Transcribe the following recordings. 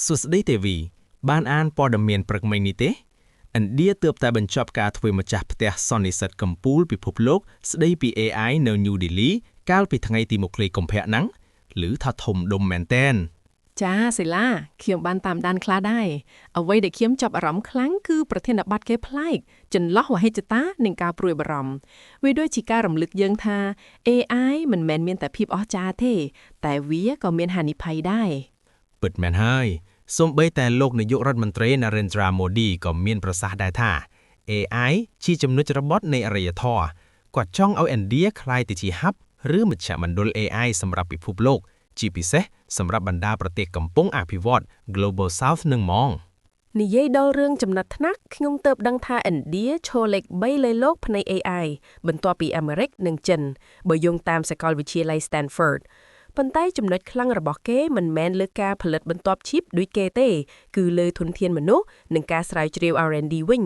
សួស្តីទេវី បានអានព័ត៌មានព្រឹកមិញនេះទេឥណ្ឌាទើបតែបញ្ចប់ការធ្វើម្ចាស់ផ្ទះសន្និសីទកំពូលពិភពលោកស្ដីពី AI នៅ New Delhi កាលពីថ្ងៃទី1កុម្ភៈហ្នឹងឬថាធំដុំមែនទែន ចាសិលាខ្ញុំបានតាមដានខ្លះដែរអ្វីដែលខ្ញុំចាប់អារម្មណ៍ខ្លាំងគឺប្រធានបទគេប្លែកចន្លោះវហិច្ឆតានិងការព្រួយបារម្ភវាដូចជាការរំលឹកយើងថា AI មិនមែនមានតែភាពអស្ចារ្យទេ តែវាក៏មានហានិភ័យដែរ ពិតមែនហើយសូម្បីតែលោកនាយករដ្ឋមន្ត្រី Narendra Modi ក៏មានប្រសាសន៍ដែរថា AI ជាចំណុចរបត់នៃអរិយធម៌គាត់ចង់ឲ្យឥណ្ឌាក្លាយទៅជា hub ឬមជ្ឈមណ្ឌល AI សម្រាប់ពិភពលោក ជាពិសេសសម្រាប់បណ្ដាប្រទេសកំពុងអភិវឌ្ឍ Global South នឹងហ្មង និយាយដល់រឿងចំណាត់ថ្នាក់ខ្ញុំទើបដឹងថាឥណ្ឌាឈរលេខ3លើលោកផ្នែក AI បន្ទាប់ពីអាមេរិកនិងចិនបើយោងតាមសាកលវិទ្យាល័យ Stanford ប៉ុន្តែចំណុចខ្លាំងរបស់គេមិនមែនលើការផលិតបន្ទាប់ឈីបដូចគេទេ គឺលើធនធានមនុស្សនិងការស្រាវជ្រាវ R&D វិញ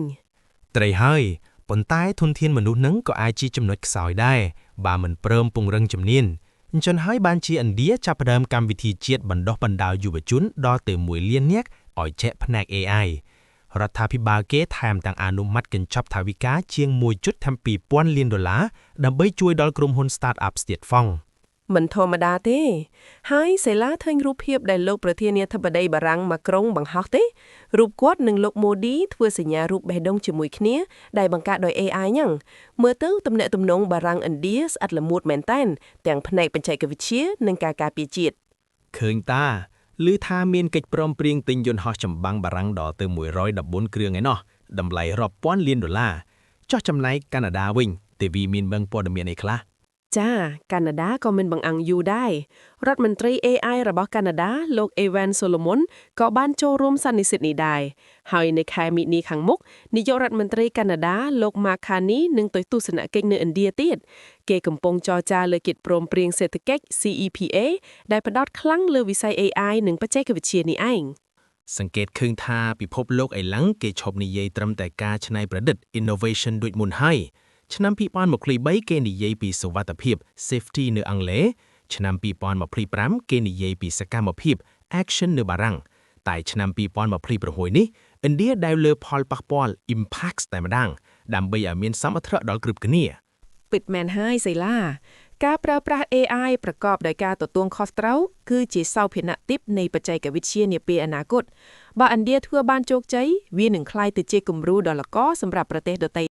ត្រូវហើយប៉ុន្តែធនធានមនុស្សនឹងក៏អាចជាចំណុចខ្សោយដែរបើមិនព្រមពង្រឹងជំនាញអញ្ចឹងហើយបានជាឥណ្ឌាចាប់ផ្ដើមកម្មវិធីជាតិបណ្ដុះបណ្ដាលយុវជនដល់ទៅ1លាននាក់ឲ្យចេះផ្នែក AI រដ្ឋាភិបាលគេថែមទាំងអនុម័តកញ្ចប់ថវិកាជាង1.2ពាន់លានដុល្លារដើម្បីជួយដល់ក្រុមហ៊ុន Start-up ទៀតផង មិនធម្មតាទេ ហើយសេឡាឃើញរូបភាពដែលលោកប្រធានាធិបតីបារាំងម៉ាក្រុងបង្ហោះទេរូបគាត់និងលោកម៉ូឌីធ្វើសញ្ញារូបបេះដូងជាមួយគ្នាដែលបង្កើតដោយ AI ហ្នឹងមើលទៅទំនាក់ទំនងបារាំងឥណ្ឌាស្អិតល្មួតមែនតើទាំងផ្នែកបច្ចេកវិទ្យានិងការការពារជាតិ ឃើញតាឮថាមានកិច្ចព្រមព្រៀងទិញយន្តហោះចម្បាំងបារាំងដល់ទៅ114គ្រឿងឯណោះតម្លៃរាប់ពាន់លានដុល្លារចុះចំណែកកាណាដាវិញទេវីមានបឹងព័ត៌មានអីខ្លះ ចាកាណាដាក៏មិនបង្អាំងយូរដែររដ្ឋមន្ត្រី AI របស់កាណាដាលោក Evan Solomon ក៏បានចូលរួមសន្និសីទនេះដែរហើយនៅខែមីនាខាងមុខនាយករដ្ឋមន្ត្រីកាណាដាលោក Mark Carney នឹងទៅទស្សនកិច្ចនៅឥណ្ឌាទៀតគេកំពុងចរចាលើកិច្ចព្រមព្រៀងសេដ្ឋកិច្ច CEPA ដែលផ្ដោតខ្លាំងលើវិស័យ AI និងបច្ចេកវិទ្យានេះឯង សង្កេតឃើញថាពិភពលោកឥឡូវគេឈប់និយាយត្រឹមតែការច្នៃប្រឌិត innovation ដូចមុនហើយឆ្នាំ2023គេនិយាយពីសុវត្ថិភាព safety នៅអង់គ្លេសឆ្នាំ2025គេនិយាយពីសកម្មភាព action នៅបារាំងតែឆ្នាំ2026នេះឥណ្ឌាដែលលើផលប៉ះពាល់ impacts តែម្ដងដើម្បីឲ្យមានសមត្ថភាពដល់គ្រប់គ្នា ពិតមែនហើយសីឡាការប្រើប្រាស់ AI ប្រកបដោយការទទួលខុសត្រូវគឺជាសោភណទិព្វនៃបច្ចេកវិទ្យានាពេលអនាគតបើឥណ្ឌាធ្វើបានជោគជ័យវានឹងក្លាយទៅជាគំរូដ៏ល្អសម្រាប់ប្រទេសដទៃ